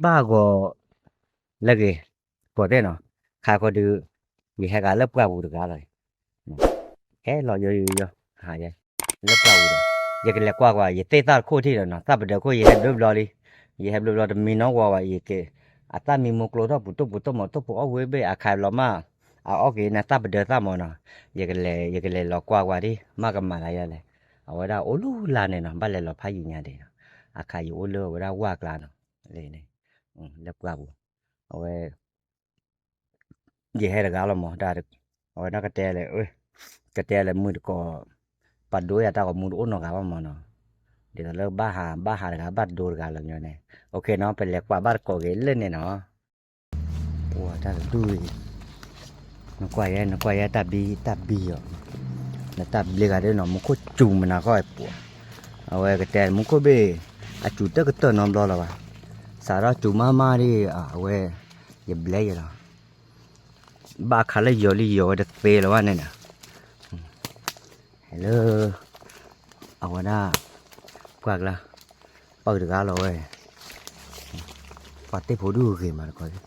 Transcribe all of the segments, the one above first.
ဘၣ်ဂီၤလၢဂ့ၤ, ကိးတဲနီၤ, ခါခီဒုး, ယဟဲဂၤလၢပှၢ်ပူၤတဂၤလီၤ, ဟဲလီၤယီယီယီ, လၢပှၢ်ပူၤဒီး, ယကလဲၤကွၢ်ကွၢ် ယသ့ၣ်သၣ်တခိၣ်ထံၣ်ဒီးနီၤ, သၣ်ပဒၢးခိၣ် ယဟဲဘျီဘျီလံ, ယဟဲဘျီဘျီတမံနီၢ်ဝီဝဲ, ယက, အသၣ်မံမူကျိထီၣ်ပူၤတိၣ်ပူၤတိၣ်မီၤ တိၣ်ဖိအီၣ်ဝဲဘ့ၣ် အခါဘျီမး, အအီၣ်က့ၤနသၣ်ပဒၢးသၣ်မီၤနီၤ, ယကလဲၤ, ယကလဲၤလီၤကွၢ်ကွၢ်ဒ် မ့ၢ်ကမၤလၢယၤလဲၣ်, အဝဲဒၣ်အိၣ်လၢလါန့ၣ်နီၤ, ဘၣ်လဲၤလီၤဖးယံာ်ညါဒံးနီၤ, အခါယအိၣ်လၢအဝဲဒၣ်ဝၢ်ကျါနီၤ, လၢပှၢ်ပူၤ, အဝဲ ယဟဲတဂၤလီၤမး, အဝဲဒၣ်ကတဲလဲၣ်, ကတဲလဲၣ်မုၢ်တကိး, ပှၤဒိယၤတၢ်ဂီၤမူတအိၣ်နီတဂၤဘၣ်မးနီၤ, ဒ်သိးလၢဘၣ်ဟး, ဘၣ်ဟးတဂၤ ဘၣ်ဒိတဂၤလီၤညီန့ၣ်, အိၣ်ခ့နီၤ, ပလဲၤကွၢ်ဘၣ်တကိးက့ၤလၢန့ၣ်နီၤ, ပှၤတၢ်တဒူၣ်အံၤ, နကွၢ်ယဲ, နကွၢ်ယဲတၢ်ဘံ, တၢ်ဘံအီၤ, နတၢ်ဘျ့ဂၤဒ်နီၤ, မူခိၣ်စူၤမနၤဃီအပူၤ, အဝဲကတဲမူခိၣ်ဘ့ၣ်, အစူၤတၢ်ကတၢၢ်နီတဘျီလၢၤဘၣ်, စးထီၣ်စူၤမးမးဒ်, အဝဲ, ယဘျဲယဲလီၤ ဘၣ်အခါလၢယီၤလံယီၤဝဲတသ့လၢၤဘၣ်န့ၣ်ဒီး, ဟဲလၢ, အဝဲဒၣ်, ပှၢ်ကျါ, ပၢ်တဂၤလီၤဝဲ, ပှၤသ့ၣ်ဖိဒုးဂ့ၤမးတခီ,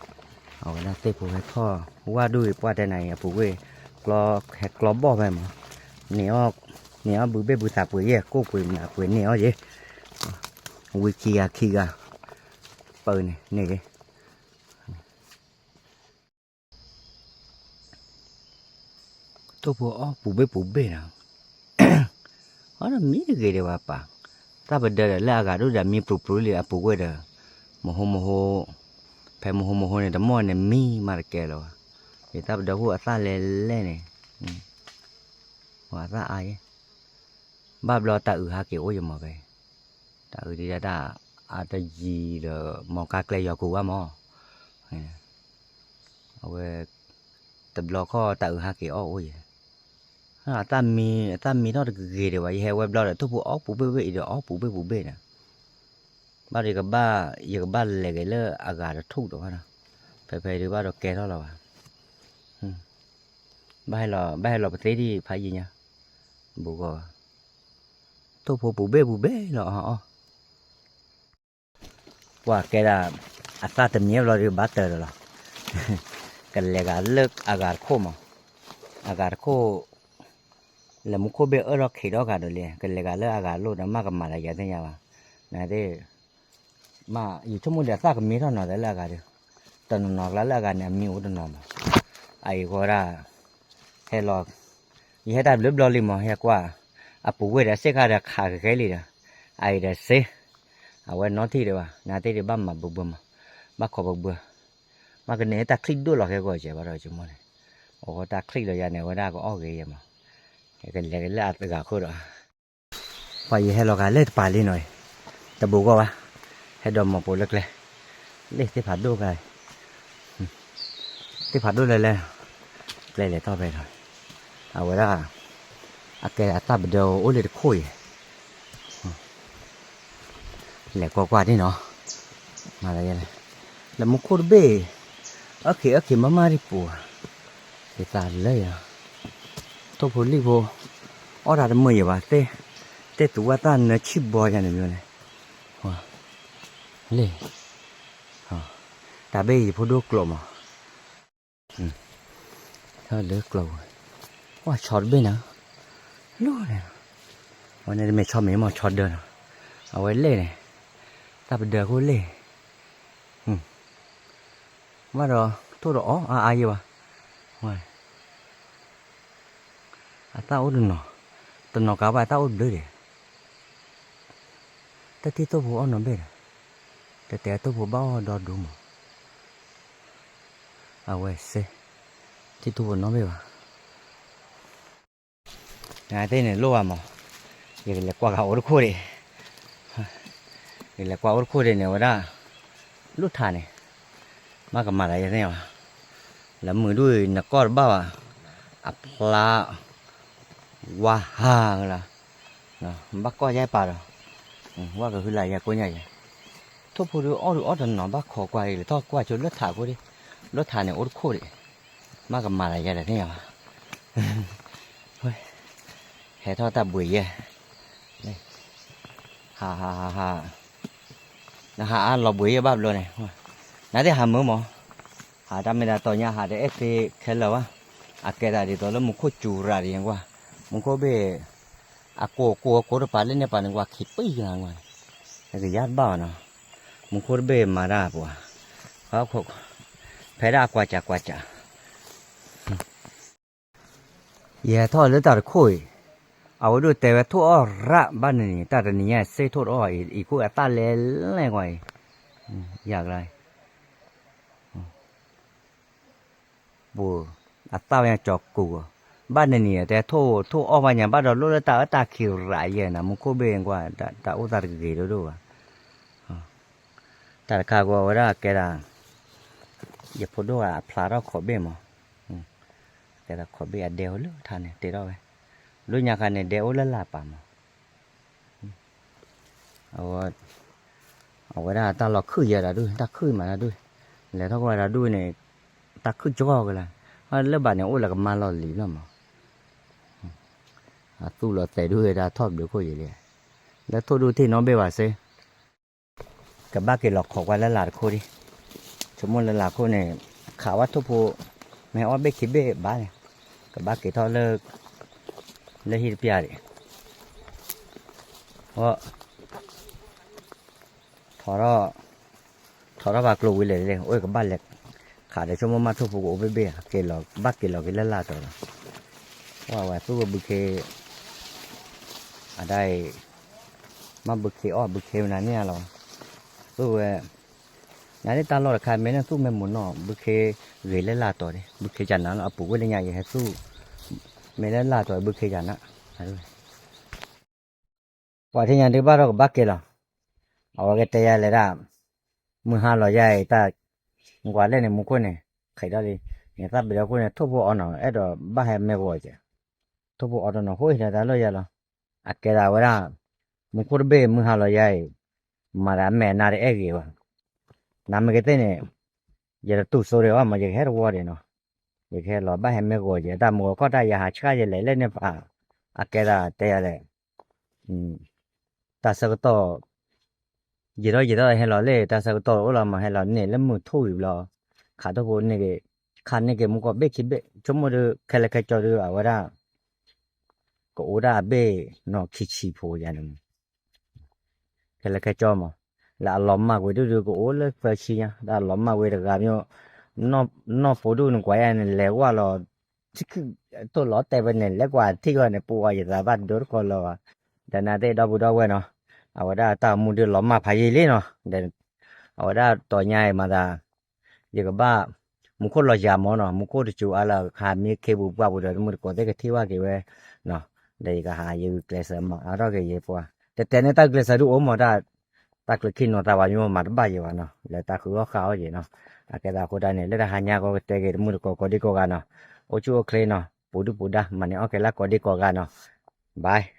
အဝဲဒၣ်သ့ၣ်ဖိဟဲထီၣ်, ဝၣ်ဒုးအံၤပှၢ်တဲနၤအံၤ အပူၤကွံာ်, ကျီ, ဟဲကျီဘီၣ်ဖဲမး, န့ၢ်အီၣ်, န့ၢ်အီၣ်ဘုဘ့ၣ်ဘုသးပှ့ၤယဲၢ် ကိၣ်ပှ့ၤမနုၤပှ့ၤန့ၢ်အီၣ်ယဲၢ်, ဝံခံဂၤခံဂၤ, ပၢန့ၣ်န့ၣ်ဂ့ၤ တိၢ်ဖိအီၣ်ပူၤဘ့ၣ်ပူၤဘ့ၣ်နီၤ, အီၣ်ဒီးမံတဂ့ၤဒံးဘၣ်ပၢ်, သၣ်ပဒၢဒီးလၢအဂၤဒိၣ်ဒီးမံပျူၤပျူၤလံအပူၤကွံာ်ဒီး, မဟိမဟိ, ဖဲမဟိမဟိန့ၣ် တမီၢ်န့ၣ်မံမးတကဲလၢၤဘၣ်, ယသၣ်ပဒၢခိၣ်အသၣ်လဲၤလဲၣ်န့ၣ်, အသၣ်အါယဲၢ် ဘၣ်ဘျီတၢ်အုးဟးက့ၤအိၣ်ယမးဖဲ, တၢ်အုးဒ်ဒၣ်တၢ်, အတယံၤဒီး မီၤကါကျဲယီၤကိၤဘၣ်မး, အဝဲ, တဘျီခီၣ်တၢ်အုးဟးက့ၤအီၣ်အိၣ်ယဲၢ်, အသၣ်မံ, အသၣ်မံထီၣ်တဂ့ၤဒံးဘၣ် ယဟဲဝဲဘျီဒီး တိၢ်ဖိအီၣ်ပူၤဘ့ၣ်ဘ့ၣ်အံၤဒီးအီၣ်ပူၤဘ့ၣ်ပူၤဘ့ၣ်န့ၣ်, ဘၣ်ဒီးယကဘၣ်, ယကဘၣ်လဲၤက့ၤလၢအဂၤတထူၣ်ဒီးဘၣ်နီၤ, ဖဲဖဲဒုးဘၣ်ဒီးကဲထီၣ်လီၤဘၣ် ဘၣ်ဟဲလီၤ, ဘၣ်ဟဲလီၤပသ့ဒံးဖးယံာ်ညါ, ဘူးကီၢ်, တိၢ်ဖိပူၤဘ့ၣ်ပူၤဘ့ၣ်လီၤအီၤ, ပှၤကဲဒၣ်, အသၣ်တမံဘျီဒီးဘၣ်တၢၢ်ဒီးလီၤ, ကလဲၤဂၤလၢအဂၤတခိၣ်မး, အဂၤတခိၣ်, လဲၤမူခိၣ်ဘ့ၣ်အၢၣ်ထီၣ်ခံးထီၣ်ဂၤဒီးလံ ကလဲၤဂၤလၢအဂၤလိၣ်ဒီးမ့ၢ်ကမၤလၢယၤသ့ၣ်ညါဘၣ်, နသ့ၣ် မ့ၢ်ယဆိကမိၣ်ဒီးအသၣ်ကမံထီၣ်နီၤသးလၢအဂၤဒီး, တနီၤနီၤကျါလၢအဂၤန့ၣ် အမံအိၣ်တနီၤမး, အအံၤဃီဒၣ်, ဟဲလီၤ, ယဟဲတၢ်ဘျုးဘျီလံမး ဟဲကွၢ်, အပူၤဝဲဒီးစ့ၢ်ကီးဒီးခးကကဲလံဒီး, အအံၤဒီးစ့, အဝဲနီထံၣ်ဒံးဘၣ် နသ့ၣ်ဒံးဘၣ်မၤဘၢဘၢမး, ဘၣ်ခီဘၢဘၢ, မ့ၢ်ကန့ၣ်တၢ်ချံၣ်ဒိၣ်လီၤခဲကီၢ်ကဲဘၣ်ဒီးကမီန့ၣ်, အဃိတၢ်ချံၣ်လီၤယၤန့ၣ် အဝဲဒၣ်ကအီၣ်ဂ့ၤယဲမး, ကလဲၤက့ၤလၢအဂၤဃိဒီး ပှၤယဟဲလီၤဂာ်လၢတပၤလံနီၤ, တဘူးဂီၢ်ဘၣ်, ဟဲဒိးမီၤပိာ်လၢကျဲ, လၢသ့ၣ်ဖးဒိၣ်ဂၤ, သ့ၣ်ဖးဒိၣ်လၢလဲၣ်, ကျဲလဲၤထီၣ်ဖဲလီၤ, အဝဲဒၣ်, အကဲအသၣ်ပဒၢအိၣ်လၢတခိၣ်အံၤ လဲၤကွၢ်ကွၢ်ဒ်နီၤ, မၤလၢယလဲၣ်, လၢမူခိၣ်တဘ့ၣ်, အၢၣ်ခံးအၢၣ်ခံးမးမးဒံးပူၤ, ယသးလၢယၤ, ထိၣ်ဖိလံၣ်ဖိ, အီၣ်တၢ်တမုာ်ယံၤဘၣ်, သ့ၣ်သူဝဲသၣ်နၢဆံၣ်ဘီယၤန့ၣ်မ့ၢ်န့ၣ်, လံ, တၢ်ဘ့ၣ်ယဖိဒိၣ်ကျိးမး လၢကျိၤ, ဝဲဆီတဘ့ၣ်န့ၣ်, လီၤန့ၣ်, အဝဲန့ၣ်တမ့ၢ်ဆီမ့ၢ်မ့ၢ်ဆီဒၢနီၤ, အဝဲလဲၣ်န့ၣ်, တၢ်ပဒၢးခိၣ်လဲၣ်, ဘၣ်ဒီးထိၣ်ဒီးအီၣ်အါအါယဲၢ်ဘၣ်, အသၣ်အိၣ်တနီၤ, တနီၤကးဘၣ်အသၣ်အိၣ်တဘျုးဒံး, တထံၣ်ထိၣ်ဖိအီၣ်နီတဘ့ၣ်ဒီး, တတဲထိၣ်ဖိဘၣ်အီၣ်ဒီဒူမး, အဝဲစ့, ထံၣ်ထိၣ်ဖိနီတဘ့ၣ်ဘၣ်, နသ့ၣ်န့ၣ်လိၣ်ဘၣ်မး, ယကလဲၤကွၢ်ကအိၣ်တခိၣ်ဒံး, ယလဲၤကွၢ်အိၣ်တခိၣ်ဒံးန့ၣ်ဝဲဒၣ်, လိၣ်ထးန့ၣ်, မ့ၢ်ကမၤတၢ်ယဲသ့ၣ်ညါဘၣ်, လၢမုာ်ဒိၣ်အံၤနကီၢ်တဘၣ်ဘၣ်, အဖျါ, ဝါဟးလီၤ, ဘၣ်ကီၢ်ယဲပာ်ဒီး, ဝဲကဟုလၢယဲကိးညါယဲ, ထိၣ်ဖိဒုးအီၣ်ဒုးအီၣ်တနီၤဘၣ်ခိးကွၢ်အံၤ လဲၤထီၣ်ကွၢ်ဆိလၢထးခိၣ်ဒံး, လၢထးန့ၣ်အိၣ်တခိၣ်ဒံး, မ့ၢ်ကမၤတၢ်ယဲလဲၣ်သ့ၣ်ညါဘၣ်, ဟဲထီၣ်တၢ်ဘှံးယဲ, ဟးဟးဟးဟး, နဟးအါလီၤဘှံးယဲဘၣ်ဘျီန့ၣ် နသ့ၣ်ဟးမုာ်မး, ဟးတၢ်မ့ၢ်တၢ်တီညါ ဟးတအဲၣ်သ့ခဲလၢာ်ဘၣ်, အကဲသးဒ်သိးလၢမူခိၣ်စူၤရၤဒ်န့ၣ်ကွၢ်, မူခိၣ်ဘ့ၣ် အကိးကိးအကိးတပၤလၢန့ၣ်ပၤန့ၣ်ကွၢ် ခံပံၢ်ကနၤကွၢ်, ကယါတဘၣ်ဘၣ်နီၤ, မူခိၣ်တဘ့ၣ်မၤတၢ်ပှၤ, ဖဲဒၣ်အကွၢ်စးကွၢ်စး ယဟဲထီၣ်လၢတၢ်တခိၣ်အံၤ, အဝဲဒိၣ်တဲဝဲထိၣ်အီၣ်ရၣ်ဘၣ်နံၤနံၤ တၢ်တနံၤညါစ့ထိၣ်တအီၣ်အံၤ အံၤခိၣ်အသၣ်လဲၤလဲၤကွၢ်အံၤ, ယၤကျါ, ပှၤအသၣ်ဝဲညါကၠီၤကူၤ, ဘၣ်နံၤနံၤတဲထိၣ်ထိၣ်အီၣ်ဘၣ်ညါ ဘၣ်ဒီးလိၣ်လၢတၢ်အၢတၢ်ခံးရးယဲၢ်နၤ မူခိၣ်ဘ့ၣ်ကွၢ် တၢ်အိၣ်သးတဂ့ၤဒိၣ်ဒိၣ်ဘၣ်, တၢ်တခါကွၢ်ဝဲဒၣ်ကဲဒၣ် ယဖိဒိၣ်ဂၤအဖျါထီၣ်ခိးဘ့ၣ်မး, ကဲဒၣ်ခိးဘ့ၣ်အဒဲအိၣ်လၢထါန့ၣ် တဲထီၣ်ဝဲ, လၢညါခါန့ၣ် ဒဲအိၣ်လၢလၢ်ပာ်မး, အဝဲဒၣ်တၢ်လီၤခုၣ်ယဲဒၣ်ဒုး တၢ်ခုၣ်မးဒၣ်ဒုး, လဲၤထီၣ်ကွၢ်ဒၣ်ဒုးန့ၣ်, တၢ်ခုၣ်ကၠီကလါ, လၢဘၣ်န့ၣ် အိၣ်လၢကမၢလီၢ်လံၤလီၤမး, အသူၣ်လီၤသဲးဒုးဝဲဒၣ်ထီၣ်ဘျုးခိၣ်ယံၤလံ, လၢထိၣ်ဒုးထံၣ်နီၣ်ဘ့ၣ်ဘၣ်စ့ ကဘၣ်က့ၤလီၤခိးကွၢ်လၢလၢ်တခိၣ်ဒံး, ဆိကမိၣ်လၢလၢ်ခိၣ်န့ၣ်, ခးဝဲထိၣ်ဖိ, မ့ၢ်အီၣ်ဘ့ၣ်ခံဘ့ၣ်ဘၣ်န့ၣ်, ကဘၣ်က့ၤထီၣ်လၢ, လၢဟံၣ်တပျၢ်ဒံး, အ ထီထီၣ်, ထီထီၣ်ဘၣ်ကျိဝံၤလဲၣ်လဲၣ် အိၣ်ကဘၣ်လဲၤ, ခးဒီးဆိကမိၣ်မးထိၣ်ဖိကအိၣ်ဘ့ၣ်ဘ့ၣ်, က့ၤလီၤ ဘၣ်က့ၤလီၤက့ၤလၢလၢ်တီၤလီၤ, ဝဲသူၣ်ဝဲဘုခ့ အဒၣ်အံၤ, မ့ၢ်ဘုခ့အီၣ်ဘုခ့မနုၤန့ၣ်လီၤ, သူၣ်ဝဲ, နသ့ၣ်တၢ်လီၢ်တခါ မ့ၢ်လၢသူၣ်မ့ၢ်မုာ်နီၢ် ဘုခ့ဂ့ၤလၢလၢ်တီၤဒံး ဘုခ့ကနၤလီၤ အပူၤကွံာ်လၢညါယဟဲသူၣ်, မ့ၢ်လၢလၢ်တီၤဘုခ့ကနၤ, ပှၤထံၣ်ညါဒုးဘၣ်ထီၣ်ကဘၣ်က့ၤလီၤ, အဝဲကတဲယၤလဲၤဒၣ်, မုၢ်ဟါလီၤယါအံၤတၢ်, နကွၢ်လဲၣ်န့ၣ် မူခိၣ်န့ၣ်, ခဲးထီၣ်လံ, နသးဘ့ၣ်ဒီခိၣ်န့ၣ် ထိၣ်ဖိအီနီၤ အဲၣ်ဒိးဘၣ်ဟဲမ့ၢ်ဂီၤကဲ, ထိၣ်ဖိအီတနီၤဃိဟံးဒီးတၢ်လီၢ်ယါလီၤ, အကဲဒၣ်ဝဲဒၣ်, မူခိၣ်တဘ့ၣ်မုၢ်ဟါလီၤယါအံၤ, မၤတၢ်အမဲာ်နါတအဲၣ်ဂ့ၤဘၣ်, နမ့ၢ်ကသ့ၣ်န့ၣ်, ယတတူၢ်စိဒံးဘၣ်မး ယကဟဲတဝီဒံးနီၤ, ယကဟဲလီၤဘၣ်ဟဲမ့ၢ်ဂီၤကဲ တၢ်မုၢ်ဂီၤခီၣ်တၢ်ယၤဟးဆှၣ်ယလဲၤလၢန့ၣ်ပၤ, အကဲဒၣ်တဲယၤလဲၣ် တၢ်ဆၢကတီၢ်, ယံာ်ထီၣ်ယံာ်ထီၣ်ဟဲလီၤလၢ တၢ်ဆၢကတီၢ်အိၣ်လီၤမး ဟဲလီၤန့ၢ်လၢမုၢ်ထူၣ်ဝံၤဘျီ, ခးထိၣ်ဖိန့ၢ်က့ၤ, ခးန့ၢ်က့ၤမူကီၢ်ဘ့ၣ်ခံဘ့ၣ် ဆိကမိၣ်ဒုး ခဲလၢာ်ခဲဆ့ဒုး အဝဲဒၣ်, ကအိၣ်ဒၣ်အဘ့ၣ်နီၢ်ခံဆံဖိယါန့ၣ်မး ခဲလၢာ်ခဲဆ့မး, လၢအလီၤမၢ်ကွံာ်ဒုးဒုး ကအိၣ်လၢသၢဆံညါ တၢ်လီၤမၢ်ကွံာ်တဂၤမ့ၢ်, နီၢ်ဖိဒုးနကွၢ်ယါန့ၣ် လဲၤဝဲလီၤ, ထံၣ်ခုၣ်, ထိၣ်လီၤတဲာ်ဖဲန့ၣ် လဲၤကွၢ်ထံၣ်ဝဲန့ၣ် ပဝဲယသးဘၣ်ဒိတကီၢ်လၢၤဘၣ်, ဒီးနသ့ၣ်ဒီပုၢ်ဒီဝဲၢ်နီၤ, အဝဲဒၣ်တၢ်အိၣ်မူဒုးလီၤမၢ်ဖးယံာ်လံနီၤ, အဝဲဒၣ်တီၤညါအံၤမၤသး ယကဘၣ်, မူခိၣ်လီၤယၤမးနီၤ မူခိၣ်တစူၤအါလၢ ကဟးမံခ့ပူၤပှၢ်ပူၤဒီး တမုၢ်တကိးသ့ၣ်ကထံၣ်ဘၣ်က့ၤဝဲ, ဒီးယကဟးယဂုာ်ကျဲးစၢးမၤအါထီၣ်က့ၤယပှၤ, တဲတဲန့ၣ်တၢ်ဂုာ်ကျဲးစၢးဒုးအိၣ်မးတၢ်, တၢ်ကျိချံနီၤသးဝးမ့ၢ်မၤတဘၣ်ယံၤဘၣ်နီၤ လၢတၢ်ဃုအီၣ်ဃုအီယံၤနီၤ, အကဲသးအဃိတၢ်န့ၣ် လၢတဟါညါကီကတဲက့ၤတမုၢ်တကိးကိးဒံကိးဂၤနီၤ, အိၣ်ဆူၣ်အိၣ်ချ့နီၤ ပူၤဒုၣ်ပူၤဒါ မၤန့ၢ်အီၣ်ကဲလၢကိးဒံကိးဂၤနီၤ, bye.